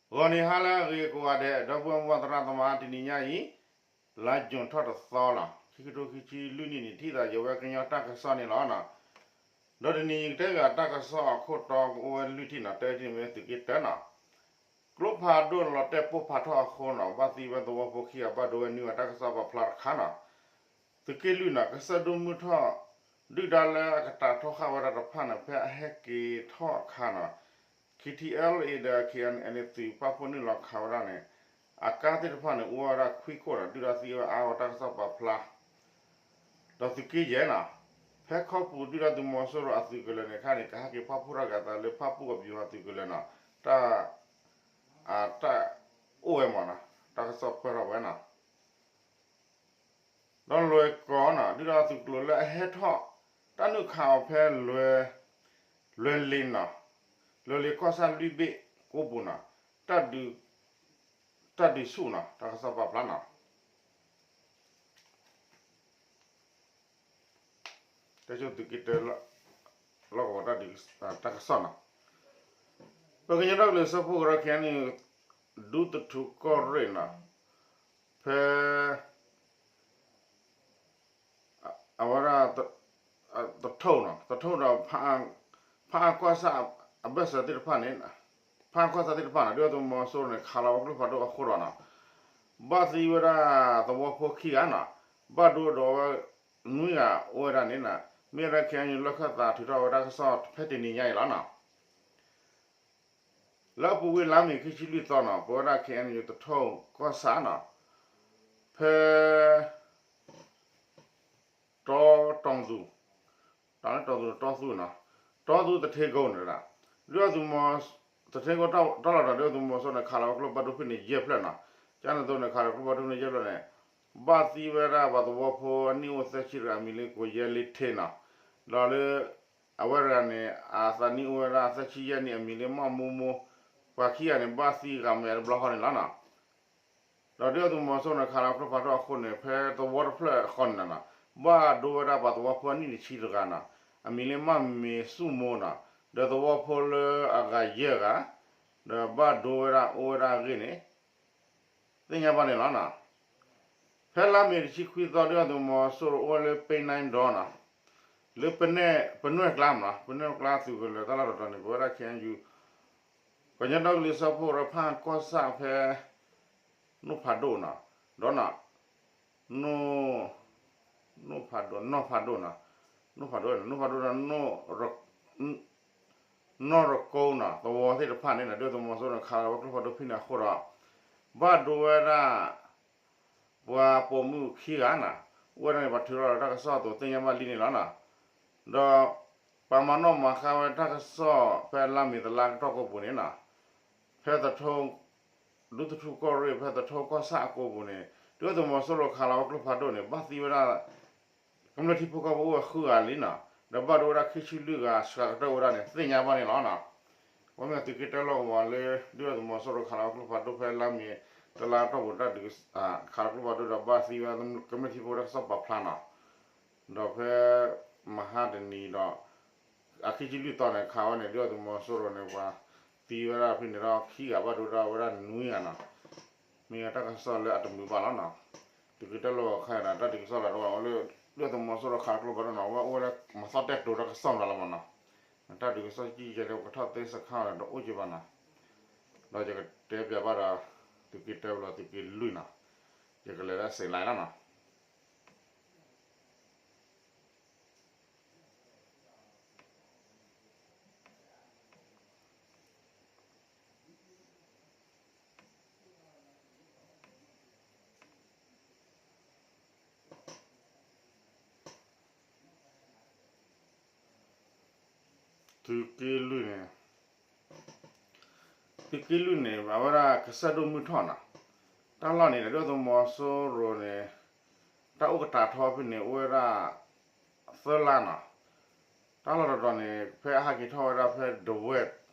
ဂီၤနံၤဟါလၢအဂ့ၤကိးဂၤဒဲး ဒီပုၢ်ဝဲၢ်မိၢ်ပၢ်သရၣ်သမါ တနံၤညါအံၤ လါယူၤထီၣ်တသီလီၤ. ခံကထိခံဆံလွံၢ်နံၣ်န့ၣ် ထံၣ်သးယဝဲကညီတၢ်ကစီၣ်န့ၣ်လီၤ. ဒီးတနံၤအံၤကတဲဂ့ၤတၢ်ကစီၣ်အခိၣ်တီကအိၣ်ဝဲလွံၢ်ထံၣ်နီၤ, တၢထံၣ်န့ၣ်မ့ၢ်သုးက့တၢနီၤ. ကျိဖးဒိၣ်လီၤတဲာ်ပိၢ်ဖးထီၣ်အဃိနီၤ, ဘၣ်သံဝဲသဝီဖိခံဂၤ ဘၣ်ဒိဝဲနွံဂၤတၢ်ကစီၣ်ပာ်ဖျါတခါနီၤ. သုးက့လွံၢ်နီၤ, ကစၢၢ်ဒိၣ်မုၢ်ထီၣ် ဒုၣ်ဒါလၢအကတာ်ထီၣ်ဃာ်ဝဲဒၣ်တဖၣ်န့ၣ် ဖဲအဟဲက့ၤထီၣ်အခါနီၤ, K T L A ဒီး K N N သုးပာ်ဖှိၣ်နုာ်လီၤခးဝဲဒၣ်န့ၣ် အကါသ့ၣ်တဖၣ်န့ၣ် အိၣ်ဝဲဒၣ်ခွံခိၣ်နီၤ, ဒုၣ်ဒါသံဝဲအါဝဲတၢ်ကစီၣ်ပာ်ဖျါ ဒီးသုးက့ယဲၢ်နီၤ, ဖဲခီပူၤဒုၣ်ဒါသုးမီၤစိရိၤအသုးကလၢၤန့ၣ် ခါန့ၣ် ကဟဲက့ၤပာ်ဖှိၣ်ထီၣ်က့ၤအသးလၢဖၣ်ပူၣ်အဗျူဟာသုးကလၢၤနီၤ, တၢ် အတၢ်အိၣ်ဝဲမးနီၤ, တၢ်ကစီၣ်ပၢၢ်ထီၣ်ဝဲနီၤ. ဒီးလွဲၢ်ကီၢ်နီၤ, ဒုၣ်ဒါသုးကျိၤလၢအဟဲထီၣ် တၢ်နုာ်ခးအီၤဖဲလွဲၢ် လွဲၢ်လ့ၤနီၤ, လွဲၢ်လ့ၤကီၢ်ဆၣ်လွံၢ်ဘ့ၣ်ကိးပူၤနီၤ, တၢ်ဒုး တၢ်ဒုးဆူၣ်နီၤ, တၢ်ကစီၣ်ပာ်ဖျါနီၤ. တၢ်ကစီၣ်သုးက့တၢ လီၢ်ကဝီၤတၢ်ဒုး တၢ်ကစီၣ်နီၤ, ပကညီဒီကလုာ်စၢဖှိၣ်ကရၢ K N U ဒူသထူကီၢ်ရ့ၣ်နီၤ, ဖဲ အဝဲဒၣ် သထူၣ်နီၤ, သထူၣ်ဒီး ဖးအါကီၢ်ဆၣ်အဘၢၣ်စၢၤသ့ၣ်တဖၣ်န့ၣ်, ဖးအါကီၢ်ဆၣ်သ့ၣ်တဖၣ်န့ၣ် ဒုၣ်ဒါသုးမီၤစိရိၤန့ၣ် ခးလီၤဝဲကျိဖးဒိၣ်အဃိဒီးနီၤ, ဘၣ်သံဝဲဒၣ်သဝီဖိခံဂၤနီၤ, ဘၣ်ဒိဒီးဝဲနွံဂၤအိၣ်ဝဲဒၣ်န့ၣ်နီၤ, မ့ၢ်ဝဲဒၣ် K N U လီၢ်ခၢၣ်သးထုးထီၣ်ဝဲတၢ်ကစီၣ်ဖဲတနံၤညါအံၤလီၤနီၤ. လၢအပူၤကွံာ်လါမ့ၤခံဆံလွံၢ်သီနီၤ, ပဝဲဒၣ် K N U သထူၣ်ကီၢ်ဆၣ်နီၤ, ဖဲ တီတီသူ, တၢ်လၢတီသူ, တီသူနီၤ, တီသူသထ့ကိန့ၣ်ဒၣ်, ဒုၣ်ဒါသုးမီၤ သထ့ကိ တၢ်လီၢ်တတီၤ ဒုၣ်ဒါသုးမီၤစိရိၤန့ၣ် ခးလီၤဝဲကျိဖးဒိၣ်ဖဲန့ၣ်ယဲၢ်ဖျၢၣ်နီၤ, ကန့ၣ်သိးန့ၣ် ခးလီၤကျိဖးဒိၣ်ဖဲန့ၣ်ယဲၢ်ဖျၢၣ်န့ၣ် ဘၣ်သံဝဲဒၣ်ပှၤသဝီဖိအနံၣ်အိၣ်သၢဆံတဂၤ အမံၤလၢကိးယဲၢ်လ့ထ့နီၤ, ဒီးလၢ အဝဲတဂၤန့ၣ် အသးနံၣ်အိၣ်ဝဲဒၣ်သၢဆံယဲၢ်နံၣ် အမံၤလၢမီၢ်မူမူ, ပှၤခံဂၤန့ၣ် ဘၣ်သံဂၤမဲာ်တဘျီဃီန့ၣ်လီၤနီၤ. ဒီးဒုၣ်ဒါသုးမီၤစိရိၤန့ၣ် ခးလီၤကျိဖးဒိၣ်အဃိန့ၣ် ဖဲသဝီတဖျၢၣ်အဃီန့ၣ်နီၤ, ဘၣ်ဒိဝဲဒၣ်ပှၤသဝီဖိအနံၣ်တဆံတဂၤနီၤ, အမံၤလၢမၢ်မ့ၤဆူၣ်မိၢ်နီၤ, ဒီးသဝီဖိလၢအဂၤယဲၢ်ဂၤ, ဒီးဘၣ်ဒိဝဲဒၣ်အိၣ်ဝဲဒၣ်အဂ့ၢ်န့ၣ် သ့ၣ်ညါဘၣ်န့ၣ်လီၤနီၤ. ဖဲလါမ့ၤတဆံခွံသီ ဒုၣ်ဒါသုးမီၤစိရိၤအိၣ်ဝဲလၢ ပ့ၢ်နဲဒိနီၤ, လၢ ပနဲၣ်ကျါမနီၤ, ပနဲၣ်ကျါသုးကလၢၤတၢ်လီၢ်တတီၤန့ၣ် ပဝဲဒၣ် K N U ကညီဒီကလုာ်စၢဖှိၣ်ကရၢ ဖးအါကီၢ်ဆၣ်ဖဲ နိၣ်ဖးဒိၣ်နီၤ, ဒီးနီၤ နိၣ် နိၣ်ဖးဒိၣ် နီၢ်ဖးဒိၣ်နီၤ, နိၣ်ဖးဒိၣ် နိၣ်ဖးဒိၣ်ဒီး နီၢ်ရကိနီၤ, သဝီသ့ၣ်တဖၣ်န့ၣ်နီၤ ဒုၣ်ဒါသုးမီၤစိရိၤန့ၣ် ခးလီၤဝဲကျိဖးဒိၣ်ဖဲန့ၣ်အဃိဒီး ဘၣ်ဒိဝဲဒၣ် ပှၤပိာ်မုၣ်ခံဂၤနီၤ, အိၣ်ဝဲဒၣ်န့ၣ် ပှၤထုးထီၣ်လၢတၢ်ကစီၣ်အသိးသ့ၣ်ညါဘၣ်လံန့ၣ်လီၤနီၤ. ဒီး ပှၤမၤနီၣ်မၤဃါဝဲတၢ်ကစီၣ်ဖဲလါမ့ၤတလါကတီၢ်ကိးပူၤန့ၣ်နီၤ, ဖဲသထူၣ် ဒူသထူၣ်ကီၢ်ရ့ၣ် ဖဲသထူၣ်ကီၢ်ဆၣ်အကိးပူၤန့ၣ် ဒုၣ်ဒါသုးမီၤစိရိၤခးလီၤဝဲကျိဖးဒိၣ်န့ၣ် ဘၣ်သံဝဲဒၣ် ကမျၢၢ်ထံဖိကီၢ်ဖိအိၣ်ဝဲဃုဂၤလံနီၤ, ဒီးဘၣ်ဒိဝဲဒၣ်ခံဆံလွံၢ်ဂၤ စှၤကတၢၢ်ဝဲဒၣ်န့ၣ် သ့ၣ်ညါဘၣ်န့ၣ်လီၤနီၤ. အဝဲမ့ၢ်သုးက့တၢလီၢ်ကဝီၤလၢ ဒုၣ်ဒါသုးမီၤစိရိၤခးလီၤဝဲကျိဖးဒိၣ်ဖဲလါမ့ၤတလါကတီၢ်ပူၤတၢ်ဒုး ခးလီၤကျိဖးဒိၣ်ဒီးဘၣ်သံဝဲကမျၢၢ်ထံဖိတၢ်ကစီၣ်ပာ်ဖျါနီၤ. ဒီးဖဲမဟါတနံၤဒီး အခံဆံလွံၢ်သီန့ၣ် ခးဝဲန့ၣ် ဒုၣ်ဒါသုးမီၤစိရိၤန့ၣ် ပှၤသံဝဲဒၣ်ဖဲန့ၣ်ဒီးခံဂၤ ဘၣ်ဒိဒၣ်ဝဲဒၣ်နွံဂၤနီၤ. မ့ၢ်တၢ်ကစီၣ်လၢအတမုာ်ဘၣ်လီၤနီၤ. သုးက့တၢလီၢ်ခါန့ၣ် တၢ်ဒုးကစီၣ်လၢအဝဲလၢ ဒုၣ်ဒါသုးမီၤစိရိၤခးကျိဖးဒိၣ်နီၤ အဝဲအိၣ်ဝဲလၢမၤသီၣ်တဲၣ်တိၤတၢ်ကစီၣ်မတၤလီၤမနီၤ. တၢ်ဒုးကစီၣ်ကံကဲလၢပကထီၣ်သ့စခါန့ၣ် တအိၣ်က့ဘၣ်နီၤ. ဒီးယကတဲပျးဘၣ်ဒီး သုးက့တၢပလီၢ်သုးက့လွံၢ်နီၤ. ယကလဲၤလၢအစံးလၢ်လီၤနီၤ. သုးက့လွံၢ်န့ၣ် သုးက့လွံၢ်န့ၣ် အဝဲဒၣ်ကစၢၢ်ဒိၣ်မုၢ်ထီၣ်နီၤ. တၢ်လီၢ်န့ၣ် ဒုၣ်ဒါသုးမီၤစိရိၤန့ၣ် တၢ်အိၣ်ကတာ်ထီဖဲန့ၣ် အိၣ်ဝဲဒၣ် သၢလါနီၤ. တၢ်လီၢ်တတီၤန့ၣ် ဖဲအဟဲက့ၤထီၣ်ဝဲဒၣ်ဖဲဒဝဲၢ်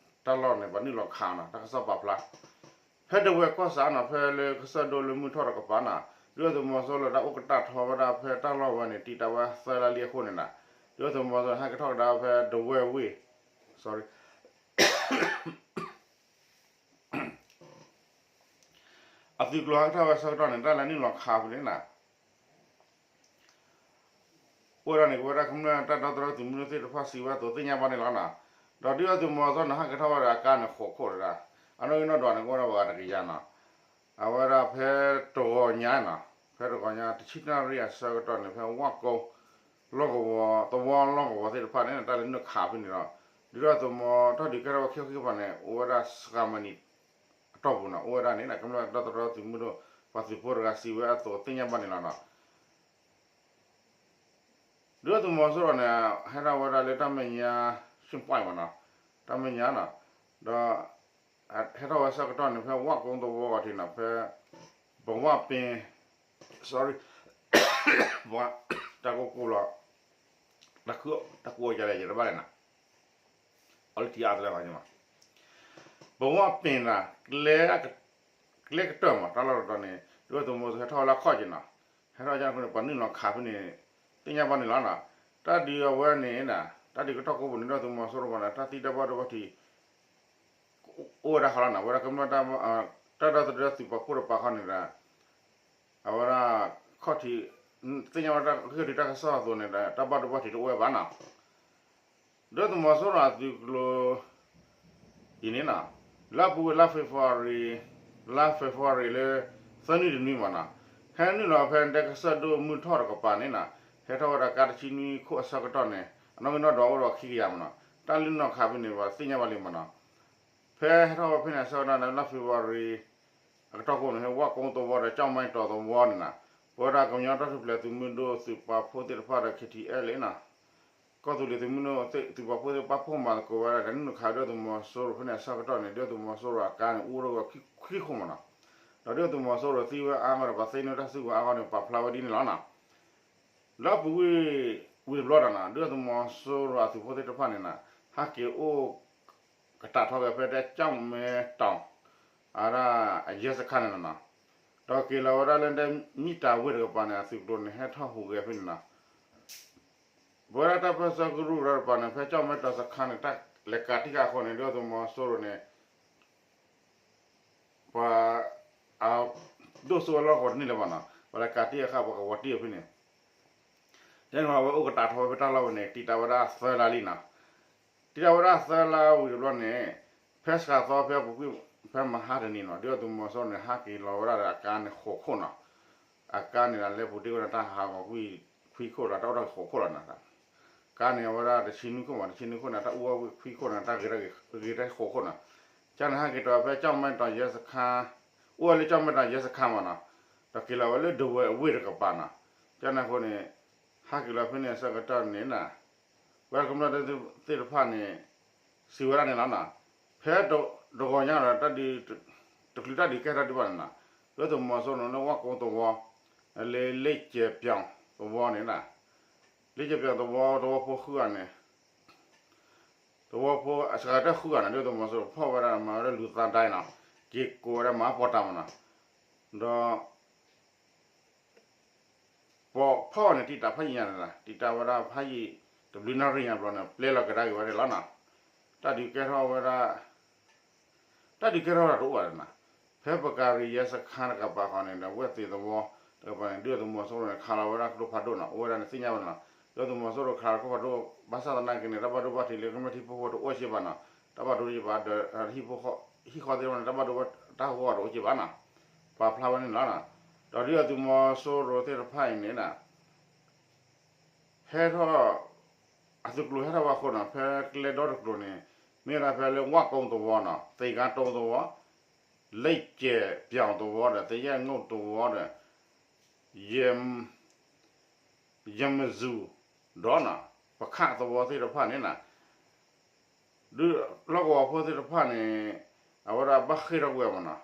တၢ်လီၢ်န့ၣ် ပှၤနုာ်လီၤခးနီၤ တၢ်ကစီၣ်ပာ်ဖျါ ဖဲဒဝဲၢ်ကီၢ်ဆၣ်နီၤ ဖဲလၢကစၢၢ်ဒိၣ်လၢမုၢ်ထီၣ်တကပၤနီၤ ဒုၣ်ဒါသုးမီၤစိရိၤလၢတၢ်အိၣ်ကတာ်ထီဝဲဒၣ်ဖဲတၢ်လီၢ်ဝဲန့ၣ် တံာ်တာ်ဝဲသၢလါလံအဃိန့ၣ်နီၤ ဒုၣ်ဒါသုးမီၤစိရိၤန့ၣ် ဟဲက့ၤထီၣ်ကဒါဖဲဒဝဲၢ်ဝ့ၢ် sorry အသုးကျိၤဟဲကထီၣ်ဝဲဆၢကတီၢ်န့ၣ် တၢ်လဲၤနုာ်လီၤခးဖဲန့ၣ်နီၤ အိၣ်ဝဲဒၣ်န့ၣ် ကဝဲဒၣ်ကမျၢၢ်တၢ်ဒီသဒၢသုးမုၢ်ဒိၣ်သ့ၣ်တဖၣ်စံးဝဲအသိးသ့ၣ်ညါဘၣ်န့ၣ်လီၤနီၤ. ဒီးဒုၣ်ဒါသုးမီၤစိရိၤန့ၣ် ဟးက့ၤထီၣ်ဝဲဒီးအကါန့ၣ်ဃိးခိၣ်တဒၣ်, အနီၣ်ဂံၢ်နီၣ်ဒွးန့ၣ် ကအိၣ်ဝဲဒၣ်ပှၤတကယၤနီၤ. အဝဲဒၣ်ဖဲတဂီၤညါနီၤ, ဖဲတဂီၤညါ တဆံတၢနၣ်ရံၣ်အဆၢကတီၢ်န့ၣ် ဖဲဝၣ်ကိ လီၢ်ကဝီၤ သဝီလီၢ်ကဝီၤသ့ၣ်တဖၣ်န့ၣ် တၢ်လဲၤနုာ်ခးဖဲန့ၣ်ဒီး ဒုၣ်ဒါသုးမီၤစိရိၤတၢ်ဒုးကဲထီၣ်ဝဲခံခီခံကပၤန့ၣ် အိၣ်ဝဲဒၣ်စှၤမံးနံး အတီၢ်ပူၤနီၤ, အိၣ်ဝဲဒၣ်န့ၣ် ကမျၢၢ်တၢ်ဒီသဒၢသုးမုၢ်ဒိၣ် ပှၤသုးဖိတဂၤစံးဝဲအသိးသ့ၣ်ညါဘၣ်န့ၣ်လီၤနီၤ. ဒုၣ်ဒါသုးမီၤစိရိၤန့ၣ် ဟဲထီၣ်ဝဲဒၣ်လၢတၢ်မဲာ်ညါ ရှ့ၣ်ပှၢ်မးနီၤ, တၢ်မဲာ်ညါနီၤ, ဒီး ဟဲထီၣ်ဝဲဆၢကတီၢ်န့ၣ် ဖဲဝၣ်ကိသဝီဂီၤထံးနီၤ, ဖဲ ပဝၣ်ပ့ၤ sorry ပှၤ တၢ်ကိၢ်ကိၢ်လီၤ, တၢ်ခု တၢ်ကိၢ်အီၤယလဲၣ် ယတဘၣ်လဲၣ်နီၤ, အီလံထံအါတလဲၣ်နီၤ, ပဝၣ်ပ့ၤနီၤ ကျဲကတၢၢ်မး တၢ်လီၢ်တတီၤန့ၣ် ဒုၣ်ဒါသုးမီၤစိရိၤဟဲထီၣ်ဝဲလၢခီၣ်က့ၤနီၤ, ဟဲထီၣ်ကန့ၣ် ပှၤနုာ်လီၤခးဖဲန့ၣ် သ့ၣ်ညါဘၣ်န့ၣ်လီၤနီၤ. တၢ်ဒုးအဝဲန့ၣ်နီၤ တၢ်ဒုးကတီၢ်ကိးပူၤန့ၣ် ဒုၣ်ဒါသုးမီၤစိရိၤမးနီၤ တၢ်သံတၢ်ဘၣ်ဒိဘၣ်ထံး အိၣ်ဝဲဒၣ်ဃီလီၤနီၤ, အဝဲဒၣ်ကမျၢၢ် တၢ်ဒီသဒၢသုးပာ်ဖှိၣ်တပၤဃီန့ၣ်ဒီး အဝဲဒၣ် ခီၣ်ထံး သ့ၣ်ညါဝဲဒၣ်ခီၣ်ထံးတၢ်ကစီၣ်အသိးန့ၣ်ဒီး တၢ်ဘၣ်ဒိဘၣ်ထံးတအိၣ်ဝဲဘၣ်နီၤ. ဒုၣ်ဒါသုးမီၤစိရိၤအသုးကျိၤ အံၤန့ၣ်နီၤ, လၢအပူၤကွံာ်လါ February လါ February လၢ သၢနွံတနွံမးနီၤ, ဟဲနုာ်လီၤဖဲဒဲကစၢၢ်ဒိၣ်မုၢ်ထီၣ်တကပၤန့ၣ်နီၤ, ဟဲထီၣ်ဝဲဒၣ်ကါတဆံနွံခိၣ်အဆၢကတီၢ်န့ၣ် အနီၣ်ဂံၢ်နီၣ်ဒွးအိၣ်ဒီးခံကယၤမးနီၤ, တၢ်လဲၤနုာ်လီၤခးဖဲန့ၣ် ပှၤသ့ၣ်ညါဘၣ်လံမးနီၤ. ဖဲဟဲထီၣ်ဝဲဖဲန့ၣ်အဆၢကတီၢ်န့ၣ် လါ February အကတီၢ်ကိးန့ၣ် ဟဲဝၣ်ကိသဝီဒီးကၠီၣ်မဲတီၤသဝီန့ၣ်နီၤ, ပဝဲဒၣ်ကညီတၢ်ထူၣ်ဖျဲးသုးမုၢ်ဒိၣ်သုးပာ်ဖှိၣ်သ့ၣ်တဖၣ်ဒီး KTLA နီၤ ကီၢ်သူလ့ၤသုးမုၢ်ဒိၣ်သုးပာ်ဖှိၣ်သ့ၣ်တဖၣ် ပာ်ဖှိၣ်မၤသကိးဝဲဒၣ် လဲၤနုာ်လီၤခးဒုၣ်ဒါသုးမီၤစိရိၤဖဲန့ၣ်အဆၢကတီၢ်န့ၣ် ဒုၣ်ဒါသုးမီၤစိရိၤအကါန့ၣ် အိၣ်ဝဲဒၣ်ခံခိၣ်မးနီၤ, ဒီးဒုၣ်ဒါသုးမီၤစိရိၤသံဝဲအါဂီၢ်ဒီး ပှၤသ့န့ၢ်တၢ်စုကဝဲၤအါဂီၢ်န့ၣ် ပာ်ဖျါဝဲဒ်န့ၣ်လီၤနီၤ. လၢအပူၤကွံာ် ဝံၤတဘျီဒီးနီၤ ဒုၣ်ဒါသုးမီၤစိရိၤအသုးဖိသ့ၣ်တဖၣ်န့ၣ်နီၤ ဟဲက့ၤအိၣ် ကတးထီၣ်က့ၤဖဲတဲကၠီၣ်မဲတီၤ အဝဲဒၣ်အယဲစခါန့ၣ်လီၤနီၤ, ဒီးက့ၤလီၤဝဲဒၣ်လၢဒဲမံတၤဝ့ၢ်တကပၤန့ၣ် အသုးကျိၤန့ၣ် ဟဲထီၣ်ဟူးဂဲၤဖဲန့ၣ်နီၤ, ပဝဲဒၣ်တၢ်ပၢၢ်ဆၢကရူၢ်ကရၢတကပၤန့ၣ် ဖဲကၠီၣ်မဲတီၤစခါန့ၣ် တၢ်လဲၤကးတံၢ်ဃာ်အဃိန့ၣ် ဒုၣ်ဒါသုးမီၤစိရိၤန့ၣ် ပှၤ အဒိၣ်စိဝဲလီၢ်ကဝီၤတန့ၢ်လၢၤဘၣ်နီၤ, ပှၤလဲၤကးတံၢ်အခါ ပှၤကဝီၤတံၢ်အီၤဖဲန့ၣ်, ယဲန့ၣ်ဝဲအိၣ်ကတးထီၣ်ဝဲဖဲတၢ်လီၢ်ဝဲန့ၣ် တံာ်တာ်ဝဲဒၣ်သၢလါလံနီၤ, တံာ်တာ်ဝဲဒၣ်သၢလါဝံၤတဘျီန့ၣ် ဖဲစှၤသီဖဲအပူၤကွံာ် ဖဲမဟါတနံၤနီၤ ဒုၣ်ဒါသုးမီၤစိရိၤန့ၣ် ဟးက့ၤလီၤဝဲဒၣ်ဒီးအကါန့ၣ်ဃိးခိၣ်နီၤ, အကါန့ၣ်ဒီး လဲၤပူၤတ့ၢ်ဝဲဒၣ်တၢ်ဟးဂီၤကွံာ် ခွံခိၣ်လီၤ တၢ်အိၣ်ထီၣ်က့ၤဃိးခိၣ်လီၤနီၤ, ကါန့ၣ်အဝဲဒၣ်တဆံနွံခိၣ်မး တဆံနွံခိၣ်န့ၣ် တၢ်အိၣ်ဝဲခွံခိၣ်န့ၣ် တၢ်ဂ့ၤတၢ်ဂ့ၤတၢ်ဃိးခိၣ်နီၤ, ကန့ၣ်ဟဲက့ၤတီၤဖဲကၠီၣ်မဲတီၤယဲစခါ, အိၣ်ဝဲလၢကၠီၣ်မဲတီၤယဲစခါမးနီၤ, ဒီးက့ၤလီၤဝဲလၢဒဝဲၢ်အဝ့ၢ်တကပၤနီၤ, ကန့ၣ်အဃိန့ၣ် ဟဲက့ၤလီၤဖဲန့ၣ်အဆၢကတီၢ်န့ၣ်နီၤ, ပဝဲကမျၢၢ်သ့ၣ်တဖၣ်န့ၣ် စံးဝဲဒၣ်န့ၣ်လီၤနီၤ, ဖဲတဂီၤညါဒီး တၢ်ဒုး တချုးတၢ်ဒုးကဲထီၣ်ဒံးဘၣ်န့ၣ်နီၤ, ဒုၣ်ဒါသုးမီၤစိရိၤန့ၣ် လၢဝၣ်ကိသဝီ လၢလ့ၣ်ကဲၤပၠီၤသဝီန့ၣ်နီၤ, လ့ၣ်ကဲၤပၠီၤသဝီ သဝီဖိဃုဂၤန့ၣ် သဝီဖိအစှၤကတၢၢ်ဃုဂၤန့ၣ် ဒုၣ်ဒါသုးမီၤစိရိၤဖီၣ်ဝဲဒၣ်မၤဝဲဒၣ်လူၤသးဒဲနီၤ, က့ၤကိးဝဲဒၣ်မၤအီၣ်ပီၣ်တၢ်မးနီၤ, ဒီး ပီၣ်ဖီၣ်န့ၣ် တံာ်တာ်ဖးယံာ်ညါန့ၣ်လီၤ, တံာ်တာ်ဝဲဒၣ်ဖးယံာ် တဘျုးနၣ်ရံၣ်ညါဘျီန့ၣ် ပျဲလီၤကဒါက့ၤဝဲဒၣ်လီၤနီၤ, တၢ်ဒုးကဲထီၣ်ဝဲဒၣ် တၢ်ဒုးကဲထီၣ်ဝဲဒၣ်တအိၣ်ဘၣ်နီၤ, ဖဲပကၤရံၤယဲစခါတကပၤဃီန့ၣ်ဒီး ဝဲၢ်သ့ၣ်သဝီတကပၤန့ၣ် ဒုၣ်ဒါသုးမီၤစိရိၤန့ၣ် ခးလီၤဝဲဒၣ်ကျိဖးဒိၣ်နီၤ, အိၣ်ဝဲဒၣ်န့ၣ်သ့ၣ်ညါဝဲနီၤ, ဒုၣ်ဒါသုးမီၤစိရိၤခးလီၤကျိဖးဒိၣ် ဘၣ်ဆၣ်သနာ်က့န့ၣ် တၢ်ဘၣ်ဒိဘၣ်ထံးလၢကမျၢၢ်ထံဖိကီၢ်ဖိတအိၣ်က့ဘၣ်နီၤ, တၢ်ဘၣ်ဒိတအိၣ်က့ဘၣ်ဒီး ဟံၣ်ဃီသ့ၣ်တဖၣ်န့ၣ် တၢ်ဘၣ်ဒိဘၣ်တၢ်ဟးဂီၤတအိၣ်က့ဘၣ်နီၤ, ပာ်ဖျါဝဲန့ၣ်လီၤနီၤ, ဒီးဒုၣ်ဒါသုးမီၤစိရိၤသ့ၣ်တဖၣ်အံၤန့ၣ်နီၤ ဟဲထီၣ် အသုးကျိၤဟဲထီၣ်ဝဲအဃိနီၤ ဖဲကျဲဒီတကျိၤန့ၣ် မ့ၢ်ဝဲဒၣ်ဖဲလၢဝၣ်ကိသဝီနီၤ သ့ၣ်ကါတိသဝီ လ့ၣ်ကဲၤပၠီၤသဝီဒီး သယဲၣ်ငိၣ်သဝီဒီး ယ ယမဇူၣ်ဒီးနီၤ ပခၣ်သဝီသ့ၣ်တဖၣ်န့ၣ်နီၤ ဒုးလီၢ်ကဝီၤဖိသ့ၣ်တဖၣ်န့ၣ် အဝဲဒၣ်ဘၣ်ဃ့ၢ်ထီၣ်ကွံာ်အီၤမးနီၤ,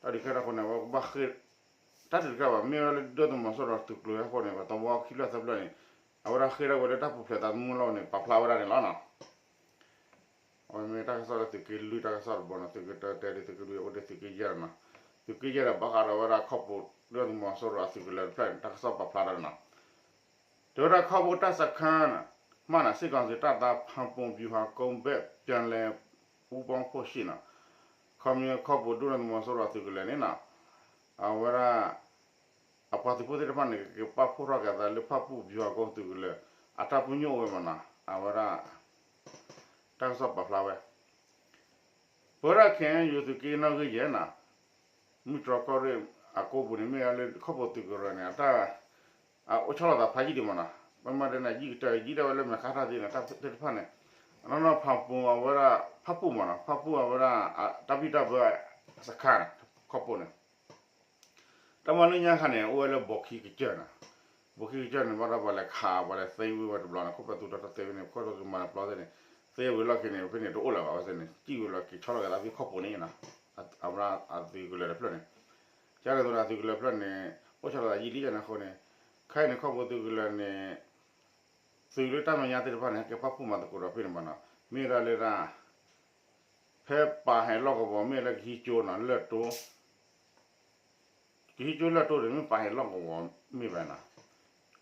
တၢ်ဒုးကဲထီၣ်အဃိန့ၣ် အဝဲဘၣ်ဃ့ၢ် တၢ်ဒုးတကဲဘၣ် မ့ၢ်ဝဲလၢဒုၣ်ဒါသုးမီၤစိရိၤသုးကျိၤအဃိန့ၣ် ပှၤသဝီခံဖျၢၣ်သၢဖျၢၣ်န့ၣ် အဝဲဒၣ်ဃ့ၢ်ထီၣ်ကွံာ်လၢတၢ်ပူၤဖျဲးသးသမူလီၢ်န့ၣ် ပာ်ဖျါဝဲဒၣ်န့ၣ်လီၤနီၤ. အဝဲမ့ၢ်တၢ်ကစီၣ်လၢသုးက့လွံၢ်တၢ်ကစီၣ်တဘီနီၤ, သုးက့တၢတဲဒ်သုးက့လွံၢ်အိၣ်ဒ်သုးက့ယဲၢ်နီၤ, သုးက့ယဲၢ်ဒီးဘၣ်ဃးဒီးဝဲဒၣ်ခီၣ်ပူၤဒုၣ်ဒါသုးမီၤစိရိၤအသုးကလၢၤတဖျၢၣ်န့ၣ် တၢ်ကစီၣ်ပာ်ဖျါထီၣ်န့ၣ်နီၤ. တဲဝဲဒၣ်ခီၣ်ပူၤတၢ်စခါန့ၣ် မှတ်နံၣ် စစ်ကောင်စီတပ်သား ဖန်ပုံဗျူဟာကုန်းဘက် ပြန်လည်ပူးပေါင်းဖို့ရှိ နီၤ, ခီမ့ၢ်ခီၣ်ပူၤဒုၣ်ဒါသုးမီၤစိရိၤအသုးကလၢၤန့ၣ်နီၤ အဝဲဒၣ် အပှၤသုးဖိသ့ၣ်တဖၣ်န့ၣ် ကက့ၤပာ်ဖှိၣ်ထီၣ်က့ၤအသးလၢဖၣ်ပူၣ်ပယီၤကိသုးကလၢၤ အတၢ်ပညိၣ်အိၣ်ဝဲမနီၤ အဝဲဒၣ် တၢ်ကစီၣ်ပာ်ဖျါဝဲ ပဝဲဒၣ် ခဲအံၤ ယိၤသုးက့နီၣ်ဂံၢ်ယဲၢ်နီၤ မုၢ်တြီၢ်ကီၢ်ရ့ၣ်အကိပူၤန့ၣ် မ့ၢ်ဝဲလၢခီၣ်ဖိသုးကရၢန့ၣ် အတၢ် အိၣ်ဆီလီၤသးဖးယံာ်ဒံးမနီၤ ပမ့ၢ်တဲန့ၣ် ယံာ်ကတၢၢ်ယံာ်ဒၣ်ဝဲလၢမဲာ်ခါထီၣ်သ့ၣ်န့ၣ် တၢ်သ့ၣ်တဖၣ်န့ၣ် အနီၢ်နီၢ်ဖးပူၤအဝဲဒၣ် ဖးပူၣ်မနီၤ ဖးပူၣ်အဝဲဒၣ် တၢ်ဘံၣ်တၢ်ဘၢစခါန့ၣ် ခီၣ်ဖိန့ၣ် တၢ်မၤလၢညါခါန့ၣ် အိၣ်ဝဲလၢဘိးခံကစၢၢ်နီၤ, ဘိးခံကစၢၢ်န့ၣ် ဘၣ်ဒီးပှၤလဲၤခး ပှၤလဲၤသ့ဝံၤဝဲတဘျီန့ၣ် ခိၣ်ပသူထီၣ်တၢ်သ့ဝံၤန့ၣ် ခိၣ်ပသူမၤတဘျီသ့ၣ်န့ၣ် သ့ဝံၤလီၢ်ခံန့ၣ် ဖဲန့ၣ်တအိၣ်လၢၤဘၣ်ဝဲသ့ၣ်န့ၣ် စံၣ်ဝံၤလီၢ်ခံဆီလီၤက့ၤသးဖဲခီၣ်ပူၤန့ၣ်နီၤ, အဝဲဒၣ်အသုးကလၢၤတဖျၢၣ်န့ၣ် ကန့ၣ်သိးဒီးအသုးကလၢၤတဖျၢၣ်န့ၣ် အိၣ်ဆီလီၤသးယံာ်လံကန့ၣ်အဃိန့ၣ် ခဲအံၤန့ၣ်ခီၣ်ပူၤသုးကလၢၤန့ၣ် သုးလၢတၢ်မဲာ်ညါသ့ၣ်တဖၣ်န့ၣ် ဟဲက့ၤပာ်ဖှိၣ်မၤသကိးဒီးဖဲန့ၣ်မနီၤ, မ့ၢ်ဝဲဒၣ်လၢဒၣ် ဖဲပာ်ဟဲလီၢ်ကဝီၤ မ့ၢ်လၢကဟံးကၠိနီၤ လၢၢ်တိ ကဟံးကၠိလၢၢ်တိန့ၣ် မ့ၢ်ပာ်ဟဲလီၢ်ကဝီၤမ့ၢ်ဘၣ်နီၤ,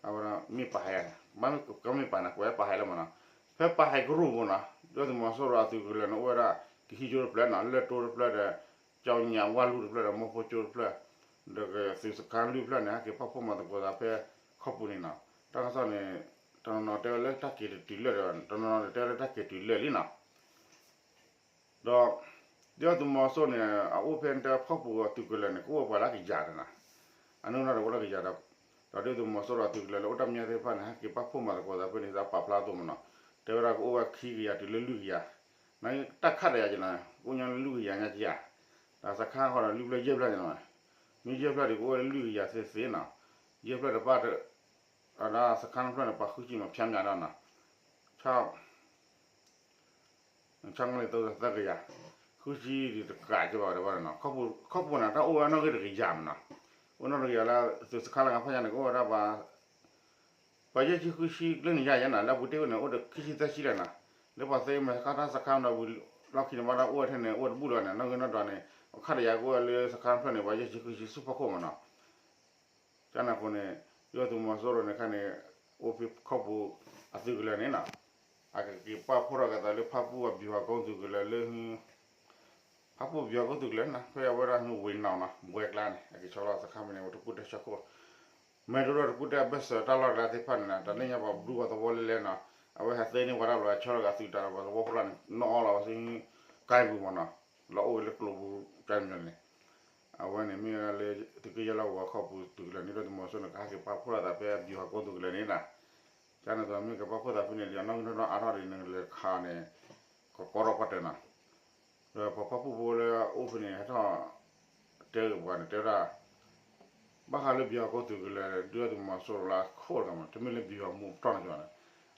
အဝဲဒၣ်မ့ၢ်ပာ်ဟဲ, မ့ၢ်ကမ့ၢ်ပာ်န့ၣ် ကွဲးပာ်ဟဲလၢမနီၤ, ဖဲပာ်ဟဲကရူၢ်ပူၤနီၤ ဒုၣ်ဒါသုးမီၤစိရိၤအသုးကလၢၤန့ၣ် အိၣ်ဝဲဒၣ် ကဟံးကၠိတဖျၢၣ်နီၤ လၢၢ်တိတဖျၢၣ်ဒီး ကၠီညၣ်ဝၣ်လူၢ်တဖျၢၣ်ဒီး မီၢ်ဖိကၠိတဖျၢၣ် ဒီးကသုးစခါလွံၢ်ဖျၢၣ်န့ၣ် ဟဲက့ၤပာ်ဖှိၣ်မၤသကိးသးဖဲခီၣ်ပူၤန့ၣ်နီၤ, တၢ်ကစီၣ်န့ၣ် တနီၤနီၤတဲဝဲလၢတၢ်က့ၤတတုၤလၢာ်ဒီး တနီၤနီၤတဲဝဲလၢတၢ်က့ၤတုၤလၢာ်လံနီၤ ဒီး ဒုၣ်ဒါသုးမီၤစိရိၤန့ၣ် အအိၣ်ဖဲတဲဖီၣ်ပူၤအသုးကလၢၤန့ၣ် ကအိၣ်ဝဲပှၤလၢကယၤတနီၤ, အနီၢ်နီၢ်ဒီးအိၣ်လၢကယၤဒီး ဒီးဒုၣ်ဒါသုးမီၤစိရိၤအသုးကလၢၤလၢအိၣ်တၢ်မဲာ်ညါသ့ၣ်တဖၣ်န့ၣ် ဟဲက့ၤပာ်ဖှိၣ်မၤသကိးသးဖဲန့ၣ် သးပာ်ဖျါအသိးမနီၤ, တဲဝဲဒၣ်ကအိၣ်ဝဲခံကယၤတုၤလၢလွံၢ်ကယၤ, နတၢ်ခးတယၤကနီၤ ကအိၣ်ညီလၢလွံၢ်ကယၤညါကယၤ, ဒီးစခါဃီဒီးလွံၢ်ဖျၢၣ်ယဲၢ်ဖျၢၣ်ကနီၤ, မ့ၢ်ယဲၢ်ဖျၢၣ်ဒီးကအိၣ်ဝဲလၢလွံၢ်ကယၤသ့သ့နီၤ, ယဲၢ်ဖျၢၣ်တပၣ် ဒီးစခါနဖျၢၣ်န့ၣ် ပှၤဃုဆံမးဖျါမးဒီးနီၤ, ဆၣ် ဆၣ်ငီလံ သၢကယၤ, ဃုဆံဒံးတကးကဘၣ်ဝဲဒၣ်နီၤ, ခီၣ်ပူၤန့ၣ် တၢ်အိၣ်ဝဲနီၣ်ဂံၢ်တကယၤမနီၤ, အိၣ်နီၣ်ဂံၢ်တကယၤလၢသုးစခါလၢကဖၣ်ညါန့ၣ် ကအိၣ်ဝဲဒၣ်ပှၤ ပှၤယဲၢ်ဆံဃုဆံကျဲန့ၣ်ယါယဲနီၤ, လၢအပူၤတ့ၢ်ဝဲန့ၣ် အိၣ်ဒီးခံဆံသၢဆံလၢနီၤ, လၢပှၤသ့မဲာ်ဆှးတၢ်စခါဒီးဝံၤလီၢ်ခံန့ၣ် ဘၣ်ဒီးအိၣ်ဝဲထဲန့ၣ် အိၣ်တဘူၣ်လီၤန့ၣ် နီၣ်ဂံၢ်နီၣ်ဒွးန့ၣ် အခါတယၤကအိၣ်ဝဲလၢစခါဖျၢၣ်န့ၣ် ပှၤယဲၢ်ဆံဃုဆံဆူဖီခိၣ်မနီၤ ကန့ၣ်အဃိန့ၣ် ဒုၣ်ဒါသုးမီၤစိရိၤန့ၣ်ခါန့ၣ် အိၣ်ဖဲခီၣ်ပူၤအသုးကလၢၤန့ၣ်နီၤ, အကက့ၤပာ်ဖှိၣ်ထီၣ်က့ၤသးလၢဖၣ်ပူၣ်အဗျူဟာကုန်းသုးကလၢၤလၢ ဖၣ်ပူၣ်ဗျူဟာကုန်းသုးကလၢၤနီၤ ဖဲအဝဲဒၣ်ဝ့ၢ်နီၣ်နီၤ ဘှဲကျါန့ၣ် အက့ၤဆီလီၤစခါမ့ၢ်န့ၣ် တကူၣ်တဲဆၢခိၣ် မ့ၢ်တရၢၢ်တကူၣ်တဲအဘၢၣ်စၢၤတၢ်လီၢ်ကျါသ့ၣ်တဖၣ်န့ၣ်နီၤ တၢ်လၢညါပှၤဘျုးပှၤသဝီလဲလဲနီၤ အဝဲဟဲသ့န့ၢ်ပှၤတၢ်ဘျီအဆၢထီၣ်က့ၤသုးတၢ်ဒီးပှၤသဝီဖိလီၤန့ၣ် နီၣ်အီလီၤဝဲဆူ ကါပူၤမနီၤ လီၤအိၣ်ဝဲလၢကျိပူၤကါမီန့ၣ် အဝဲန့ၣ်မ့ၢ်ဝဲဒၣ်လၢ သုးက့ယဲၢ်လီၢ်ကဝီၤခီၣ်ပူၤသုးကလၢၤန့ၣ် ဒုၣ်ဒါသုးမီၤစိရိၤန့ၣ် ကဟဲက့ၤပာ်ဖှိၣ်ထီၣ်သးဖဲအဗျူဟာကုန်းသုးကလၢၤန့ၣ်နီၤ ကန့ၣ်သိးမ့ၢ်ကပာ်ဖှိၣ်သးဖဲန့ၣ်ဒီး နီၣ်ဂံၢ်နီၣ်ဒွးအါထီၣ်ဒ်န့ၣ်လဲၤခးန့ၣ် ကကီထီၣ်ပှၤတၢၢ်နီၤ ဒီးပှၤဖၣ်ပူၣ်ဖိလၢအအိၣ်ဖဲန့ၣ် ဟဲထီၣ်တဲဂ့ၤပှၤန့ၣ် တဲဝဲဒၣ် ဘၣ်ဃးလၢဗျူဟာကုန်းသုးကလၢၤ ဒုၣ်ဒါသုးမီၤစိရိၤလၢအခိၣ်တဂၤမး တမ့ၢ်လၢဗျူဟာမှူးပတီၢ်န့ၣ်ဘၣ်နီၤ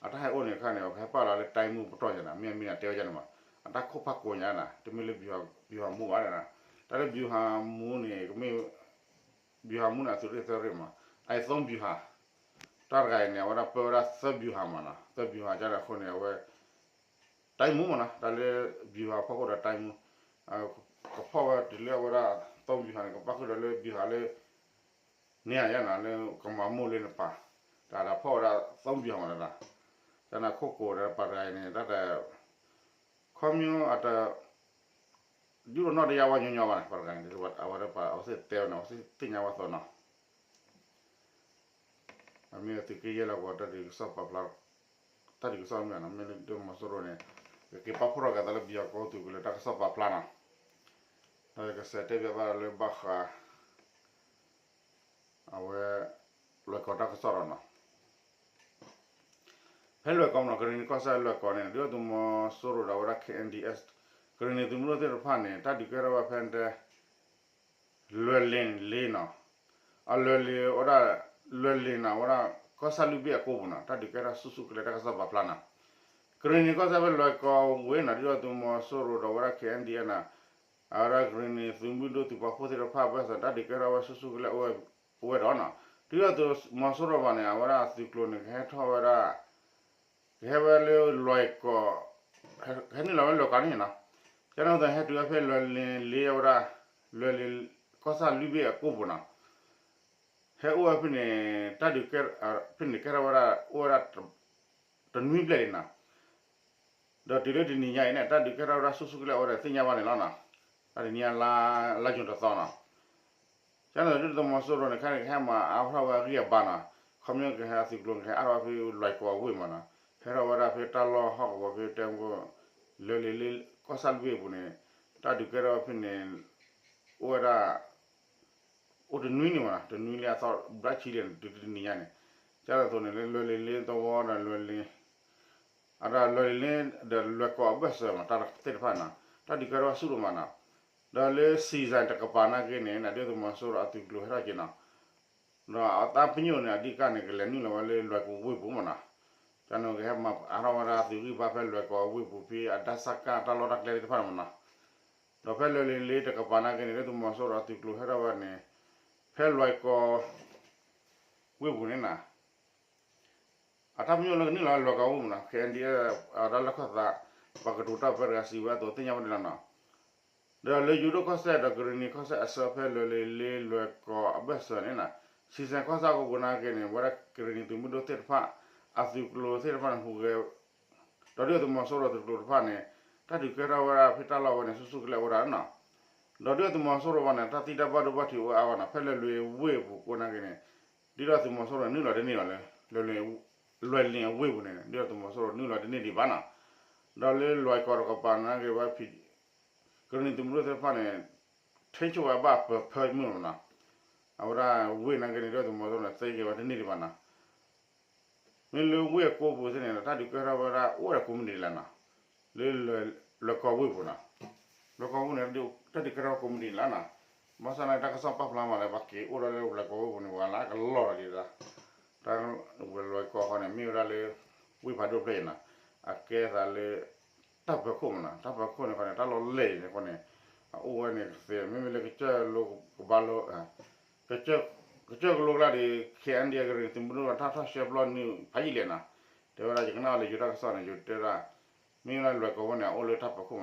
အတၢ်ဟဲအိၣ်န့ၣ်အခါန့ၣ် ပဟဲပာ်လီၤလၢတိုင်းမှူးပတီၢ်ယဲနီၤ မ့ၢ်မ့ၢ်တဲဝဲဒၣ်န့ၣ်မး အတၢ်ခိၣ်ဖးကိးညါနီၤ တမ့ၢ်လၢဗျူဟာမှူးဘၣ်နီၤ တၢ်လၢဗျူဟာမှူးန့ၣ် ကမ့ၢ် ဗျူဟာမှူးန့ၣ် အသုးရ့ၣ်သၢရ့ၣ်မး အသုံးဗျူဟာ တၢ်တဂၤအံၤန့ၣ် အဝဲဒၣ်ပၢဝဲဒၣ်သၢဗျူဟာမးနီၤ သၢဗျူဟာကန့ၣ်အဃိန့ၣ် အဝဲ တိုင်းမှူးမးနီၤ တၢ်လၢဗျူဟာဖီခိၣ်ဒီးတိုင်းမှူး ကဖီၣ်ဝဲတုၤလၢအဝဲဒၣ် သုံးဗျူဟာန့ၣ် ကပာ်ဃုာ်ဒီးလၢ ဗျူဟာလၢ န့ၣ်ယါနီၤ လၢကမၤမိၢ်လၢနပၢ် တၢ်ဒီးဖီၣ်ဝဲဒၣ် သုံးဗျူဟာမးနီၤ တၢ်န့ၣ်ခိၣ်ကိးဒီးပှၤတဂၤအံၤန့ၣ် တၢ်တ ခီမ့ၢ်အတ ဒုးအိၣ်နီၣ်တယါဝဲညီညီဘၣ်န့ၣ် ပှၤတဂၤန့ၣ် အဝဲဒၣ်ပှၤ အဝဲသ့ၣ်တဲဝဲန့ၣ် အဝဲသ့ၣ်သ့ၣ်ညါဝဲသီနီၤ အမ့ၢ်သုးက့ယဲၢ်လီၢ်ကဝီၤ တၢ်ဒုးကစီၣ်ပာ်ဖျါ တၢ်ဒုးကစီၣ်မ့ၢ်နီၤ မ့ၢ်လၢဒုၣ်ဒါသုးမီၤစိရိၤန့ၣ် ကက့ၤပာ်ဖှိၣ်ထီၣ်က့ၤသးလၢဗျူဟာကုန်းသုးကလၢၤ တၢ်ကစီၣ်ပာ်ဖျါနီၤ ဒီးကစဲးတဲဘၣ်ဘၣ်လၢဘၣ်ဃး အဝဲ လွဲၢ်ကီၢ်တၢ်ကစီၣ်ဒီးနီၤ ဖဲလွဲၢ်ကီၢ်မနီၤ ကရံၣ်နံၤကီၢ်စဲၣ်လွဲၢ်ကီၢ်န့ၣ် ဒုၣ်ဒါသုးမီၤစိရိၤဒီးဝဲဒၣ် ခ့ၣ်အဲၣ်ဒံၣ်အဲၣ် ကရံၣ်နံၤသုးမုၢ်ဒိၣ်သ့ၣ်တဖၣ်န့ၣ် တၢ်ဒုးကဲထီၣ်ဝဲဖဲတဲ လွဲၢ်လ့ၤလ့ၤနီၤ အလွဲၢ်လ့ၤဝဲဒၣ် လွဲၢ်လ့ၤနီၤ ဝဲဒၣ်ကီၢ်ဆၣ်လွံၢ်ဘ့ၣ်အကိပူၤနီၤ တၢ်ဒုးကဲထီၣ်ဆူၣ်ဆူၣ်ကလဲာ်တၢ်ကစီၣ်ပာ်ဖျါနီၤ ကရံၣ်နံၤကီၢ်စဲၣ်ဖဲလွဲၢ်ကီၢ်ဝ့ၢ်နီၤ ဒုၣ်ဒါသုးမီၤစိရိၤဒီးဝဲဒၣ် ခ့ၣ်အဲၣ်ဒံၣ်အဲၣ်နီၤ အဝဲဒၣ်ကရံၣ်နံၤသုးမုၢ်ဒိၣ်သုးပာ်ဖှိၣ်သ့ၣ်တဖၣ်ဘၣ်ဆၣ် တၢ်ဒုးကဲထီၣ်ဝဲဆူၣ်ဆူၣ်ကလဲာ်အိၣ်ဝဲဒီးနီၤ ဒုၣ်ဒါသုးမီၤစိရိၤဘၣ်န့ၣ် အဝဲဒၣ်သုးကျိၤန့ၣ် ကဟဲထီၣ်ဝဲဒၣ် ကဟဲဝဲလၢလွဲၢ်ကီၢ် ဟဲနုာ်လီၤဝဲလၢလွဲၢ်ကီၢ်န့ၣ်နီၤ ကန့ၣ်သိးဟဲတုၤဝဲဖဲလွဲၢ်လ့ၤလ့ၤဝဲဒၣ် လွဲၢ်လ့ၤ ကီၢ်ဆၣ်လွံၢ်ဘ့ၣ်အကိပူၤနီၤ ဟဲအိၣ်ဝဲဖဲန့ၣ် တၢ်ဒုးကဲ ဖဲန့ၣ်ကဲထီၣ်ဝဲဒၣ် အိၣ်ဝဲဒၣ် တနွံဘျဲၣ်လံနီၤ ဒီးတုၤလၢတနံၤညါအံၤန့ၣ် တၢ်ဒုးကဲထီၣ်ဝဲဒၣ်ဆူၣ်ဆူၣ်ကလဲာ်အိၣ်ဝဲဒီးသ့ၣ်ညါဘၣ်န့ၣ်လီၤနီၤ တၢ်တနံၤညါလါ လါယူၤတသီနီၤ ကန့ၣ်ဒုၣ်ဒါသုးမီၤစိရိၤန့ၣ် ခဲန့ၣ်ကဟဲမၤအါထီၣ်ဝဲအဂံၢ်အဘါနီၤ, ခီပညီကဟဲအသုးကျိၤန့ၣ် ကဟဲအါထီၣ်ဝဲဖဲလွဲၢ်ကီၢ်အဝ့ၢ်မးနီၤ, ဟဲထီၣ်ဝဲဒၣ်ဖဲတၢ်လီၢ်ဟီၣ်ကဝီၤဖဲတဲမုၢ်ကိၣ် လၢလ့ၤလ့ကီၢ်ဆၣ်လွံၢ်အပူၤန့ၣ်, တၢ်ဒုးကဲထီၣ်ဝဲဖဲန့ၣ် အိၣ်ဝဲဒၣ် အိၣ်တနွံန့ၣ်မးနီၤ, တနွံလၢအသီဘျးဆံလံန့ၣ် တုၤတနံၤညါန့ၣ်, ကန့ၣ်အသိးန့ၣ် လၢလွဲၢ်လ့ၤလ့သဝီဒီးလွဲၢ်လ့ၤ အဒၣ်လွဲၢ်လ့ၤလ့ဒီးလွဲၢ်ကီၢ်အဘၢၣ်စၢၤမး တၢ်သ့ၣ်တဖၣ်န့ၣ် တၢ်ဒုးကဲထီၣ်ဝဲဆူၣ်ဒိၣ်မးနီၤ, ဒီးလၢ season တကပၤနာ်က့န့ၣ် ဒုၣ်ဒါသုးမီၤစိရိၤအသုးကျိၤဟဲထီၣ်က့ၤနီၤ, ဒီးအတၢ်ပညိၣ်န့ၣ် အဓိကန့ၣ် ကလဲၤနုာ်လီၤဝဲလၢလွဲၢ်ကီၢ်ဝ့ၢ်ပူၤမးနီၤ, ကန့ၣ်ကဟဲမၤအါထီၣ်ဝဲဒၣ်အသုးဂံၢ်ဘါဖဲလွဲၢ်ကီၢ်ဝ့ၢ်ပူၤဖဲ အဒၣ်စၢ်ကၣ်တၢ်လီၢ်တၢ်ကျဲသ့ၣ်တဖၣ်န့ၣ်မးနီၤ, ဒီးဖဲလွဲၢ်လ့ၤလ့တကပၤနာ်က့န့ၣ် ဒုၣ်ဒါသုးမီၤစိရိၤအသုးကျိၤဟဲထီၣ်ဝဲန့ၣ် ဖဲလွဲၢ်ကီၢ် ဝ့ၢ်ပူၤန့ၣ်နီၤ အတၢ်ပညိၣ်လၢကနုာ်လီၤလွဲၢ်ကီၢ်ဝ့ၢ်မးနီၤ ခဲအံၤဒ် အတၢ်လီၢ်ခၢၣ်သး ပှၤကတိၤတၢ်ပၢတဂၤစံးဝဲအသိးသ့ၣ်ညါဝဲဒၣ်လီၤနီၤ, ဒီးလၢယိၤဒိၣ်ကီၢ်စဲၣ်ဒီးကရံၣ်နံၤကီၢ်စဲၣ်အဆၢ ဖဲလွဲၢ်လ့ၤလ့လွဲၢ်ကီၢ်အဘၢၣ်စၢၤန့ၣ်နီၤ, season ကီၢ်ဆၣ်ကပၤနာ်က့န့ၣ် ဝဲဒၣ်ကရံၣ်နံၤသုးမုၢ်ဒိၣ်သ့ၣ်တဖၣ် အသုးကျိၤသ့ၣ်တဖၣ်န့ၣ်ဟူးဂဲၤ ဒီးဒုၣ်ဒါသုးမီၤစိရိၤသုးကျိၤတဖၣ်န့ၣ် တၢ်ဒုးကဲထီၣ်ဝဲဒၣ်ဖဲတၢ်လီၢ်ဝဲန့ၣ် ဆူၣ်ဆူၣ်ကလဲာ်အိၣ်ဝဲဒၣ်နီၤ, ဒီးဒုၣ်ဒါသုးမီၤစိရိၤဘၣ်န့ၣ် တၢ်သံတၢ်ဘၣ်ဒိဘၣ်ထံးအိၣ်အါဂီၢ်နီၤ ဖဲလွဲၢ်လ့ၤဝ့ၢ်ပူၤကိးနာ်က့န့ၣ်, ဒုၣ်ဒါသုးမီၤစိရိၤန့ၣ် နုာ်လီၤတန့ၢ်ဘၣ်လၢ လွဲၢ်လ့ၤအဝ့ၢ်ပူၤန့ၣ် ဒုၣ်ဒါသုးမီၤစိရိၤနုာ်လီၤတန့ၢ်ဒံးဘၣ်နီၤ, ဒီးလၢလွဲၢ်ကီၢ်တကပၤနာ်က့ဝဲ ကရံၣ်နံၤသုးမုၢ်ဒိၣ်သ့ၣ်တဖၣ်န့ၣ် ထိန်းချုပ်ဝဲဘၣ်ပၢၢ်ဖၢမုၢ်နီၤ, အဝဲဒၣ်ဝ့ၢ်နာ်က့န့ၣ် ဒုၣ်ဒါသုးမီၤစိရိၤန့ၣ် သိမ်းက့ၤဝဲတန့ၢ်ဒံးဘၣ်နီၤ, မ့ၢ်လၢဝ့ၢ်အကိးပူၤသ့ၣ်န့ၣ် တၢ်ဒုးကဲထီၣ်ဝဲဒၣ်အိၣ်ဝဲဒၣ်ကိးမုၢ်နံၤဒဲးလီၤနီၤ, လၢလွဲၢ်ကီၢ်ဝ့ၢ်ပူၤနီၤ, လွဲၢ်ကီၢ်ဝ့ၢ်န့ၣ် တၢ်ဒုးကဲထီၣ်ကိးမုၢ်နံၤလီၤနီၤ, ဘၣ်ဆၣ်န့ၣ် တၢ်ကစီၣ်ပာ်ဖျါမးလၢ ပှၤက့ၤအိၣ်ဒီးလၢလွဲၢ်ကီၢ်ဝ့ၢ်ပူၤန့ၣ် ပှၤလၢအကလီၢ်လီၤဒံးဒၣ်, တၢ်ဝဲလွဲၢ်ကီၢ်ဃီန့ၣ် မ့ၢ်ဝဲဒၣ်လၢ ဝ့ၢ်ဖးဒိၣ်ဖျၢၣ်အံၤနီၤ, အကဲသးလၢ တၢ်ပၢၤခိၣ်မးနီၤ, တၢ်ပၢၤခိၣ်န့ၣ်ဃီန့ၣ် တၢ်လီၢ်လဲၢ်အံၤန့ၣ်ဃီန့ၣ် အအိၣ်ဝဲန့ၣ်ကသ့ မ့မ့ၢ်လၢကစၢၢ်ကလိကဘါလိ ကစၢၢ်ကလိကျါဒီး ခဲအံၤဒ်အကရံၣ်နံၤသုးမုၢ်ဒိၣ်တၢ်ထီၣ်ရှဲပျီနုာ်ဖးယံာ်လဲၣ်နီၤ, တဲဝဲဒၣ် ယကနၣ်အီၤလၢယိၤတၢ်ကစီၣ်န့ၣ် ယိၤတဲဒၣ် မ့ၢ်ဝဲဒၣ်လွဲၢ်ကီၢ်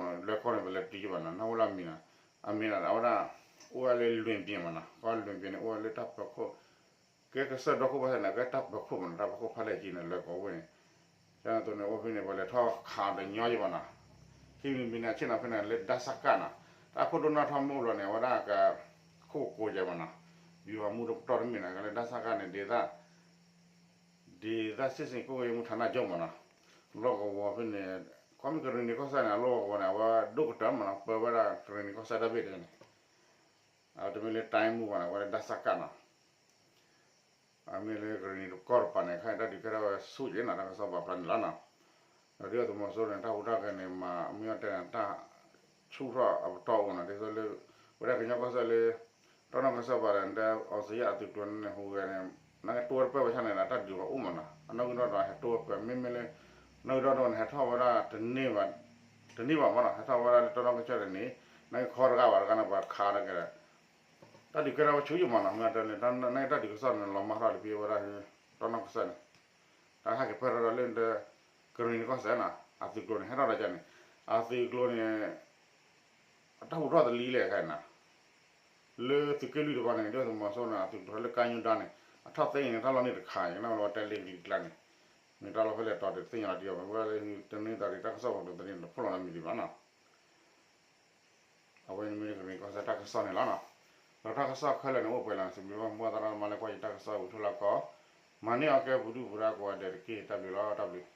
ဝ့ၢ်န့ၣ် အအိၣ်လၢတၢ်ပၢၤခိၣ်မးနီၤ, လွဲၢ်ကီၢ်န့ၣ် ပလဲၤတုၤယဘၣ်နီၤ, နီၢ်ဝဲလၢအမံၤနီၤ, အမံၤနီၤ အဝဲဒၣ် အိၣ်ဝဲလၢလွံၢ်ပျ့ၤမးနီၤ, ကီၢ်လွံၢ်ပျ့ၤန့ၣ် အိၣ်ဝဲလၢတၢ်ပၢၤခိၣ် ကဲကစၢၢ်ဒီခိၣ်ဘၣ်ဆၣ်န့ၣ် အကဲတၢ်ပၢၤခိၣ်မးနီၤ, တၢ်ပၢၤခိၣ်ဖးလဲၢ်ကံန့ၣ် လွဲၢ်ကီၢ်ဝ့ၢ်န့ၣ်, ကန့ၣ်အသိးန့ၣ် အိၣ်ဖဲန့ၣ် ပှၤလဲၤထီၣ်ခးတညီယဘၣ်နီၤ, ဟံၣ်မံၤမံၤန့ၣ် အဆ့ၣ်နီၤဖဲန့ၣ် လၢဒၣ်စၢ်ကၣ်နီၤ, တၢ်ခိၣ်ဒိၣ်နီၢ်ထီၣ်မ့ၢ်အိၣ်ဘျီန့ၣ် အဝဲဒၣ်က ခိၣ်ကိးယဲမးနီၤ, ဘံၤဝၤမူတပတီၢ်တမ့ၢ်နီၤ, ကလၢဒၣ်စၢ်ကၣ်န့ၣ် ဒ်သိး ဒ်သိး စစ်ဆင်ရေးကွပ်ကဲမှုဌာနချုပ်မးနီၤ, လီၢ်ကဝီၤဖဲန့ၣ် ခီမ့ၢ်ကရံၣ်နံၤကီၢ်စဲၣ်န့ၣ် အလီၢ်ကဝီၤန့ၣ် အဝဲဒိၣ်ကတၢၢ်မးနီၤ, ပၢဝဲဒၣ်ကရံၣ်နံၤကီၢ်စဲၣ်တၢ်ဘ့ၣ်တဲန့ၣ်, အတမ့ၢ်လၢတိုင်းမှူးဘၣ်န့ၣ် အဝဲဒၣ်ဒၣ်စၢ်ကၣ်နီၤ, အမ့ၢ်လၢကရံၣ်နံၤကီၢ်တပၤန့ၣ် ခဲအံၤတၢ်ဒုးကဲထီၣ်ဝဲဆူၣ်ယဲနီၤ, တၢ်ကစီၣ်ပာ်ဖျါန့ၣ်လီၤနီၤ, ဒီးဒုၣ်ဒါသုးမီၤစိရိၤန့ၣ် တၢ်ဟူးတၢ်ဂဲၤန့ၣ် မၤမ့ၢ်အီၤတဲန့ၣ် တၢ်ဆူၣ်ထီၣ်အပတီၢ်အိၣ်နီၤ, ဒ်သိးလၢ ဝဲဒၣ်ကညီကီၢ်စဲၣ်လၢ တီနီၢ်ကစၢ်ဘၣ်ဒီး အီစံယၣ်အသုးကျိၤန့ၣ် ဟူးဂဲၤန့ၣ် နာ်က့တိဝဲတပၢၢ်ဘၣ်ဆၣ်န့ၣ်ဒီး တၢ်ဒုးဘၣ်အိၣ်မးနီၤ, အနီၣ်ဂံၢ်ဒီဒီးဟဲတိဝဲပၢၢ် မ့မ့ၢ်လၢ နီၣ်ဂံၢ်ဒီဒီးန့ၣ် ဟဲထီၣ်ဝဲဒၣ် တန့ၢ်ဘၣ်မးနီၤ, ဟဲထီၣ်ဝဲဒၣ်လၢတီနီၢ်ကစၢ်န့ၣ် နာ်က့ခီတဂၤဘၣ်တဂၤန့ၣ် ပှၤခးတဂၤဒီး တၢ်ဒုးကဲထီၣ်ဝဲဆူၣ်ယံာ်မးနီၤ, မ့ၢ်တဲလၢ နာ်က့တၢ်ဒုးကစီၣ်န့ၣ် လီၤမၢ်ထီၣ်လၢဖဲဝဲဒၣ် တီနီၢ်ကစၢ်န့ၣ် တၢ်ဟဲက့ၤပၢၢ်ထီၣ်ဒီးလၢ ကရံၣ်နံၤကီၢ်စဲၣ်နီၤ, အသုးကျိၤန့ၣ် ဟဲထီၣ်ဒီးကန့ၣ် အသုးကျိၤန့ၣ် အတၢ်ဟူးထီၣ်တလံၤလဲၣ်ခဲအံၤနီၤ, လၢသုးက့လွံၢ်တပၤန့ၣ် ဒုၣ်ဒါသုးမီၤစိရိၤန့ၣ် အသုးကျိၤလၢကါညိဒါန့ၣ် အထီၣ်သ့အံၤန့ၣ် တၢ်လီၢ်န့ၣ်တခါအံၤ ကနၣ်ဝဲလီၤတဲလ့ကလံၤကျါန့ၣ်, မ့ၢ်တၢ်လီၢ်ဖဲလဲၣ်တီၤဒုးသ့ၣ်ညါလီၤတံၢ်အီၤ မ့ၢ်ဝဲလၢတန့ၢ်သးဒံးတၢ်ကစီၣ်ပူၤတသ့ၣ်ညါလီၤတံၢ်အီၤဘၣ်နီၤ, အဝဲန့ၣ်မ့ၢ်ကရံၣ်နံၤကီၢ်စဲၣ်တၢ်ကစီၣ်န့ၣ်လီၤနီၤ, ဒီးတၢ်ကစီၣ်ခဲလၢာ်န့ၣ် အိၣ်ပှဲၤလီၤ စံးဘျုးဘၣ်မိၢ်သရၣ်မါလၢကွၢ်ယတၢ်ကစီၣ်ဝံၤထိၣ်လၢကီး, မၤန့ၢ်အီၤကဲပူၤဒုၣ်ပူၤဒါကိးဂၤဒဲးတက့ၢ် တၢ်ဘျုးလီၤ တၢ်ဘျုး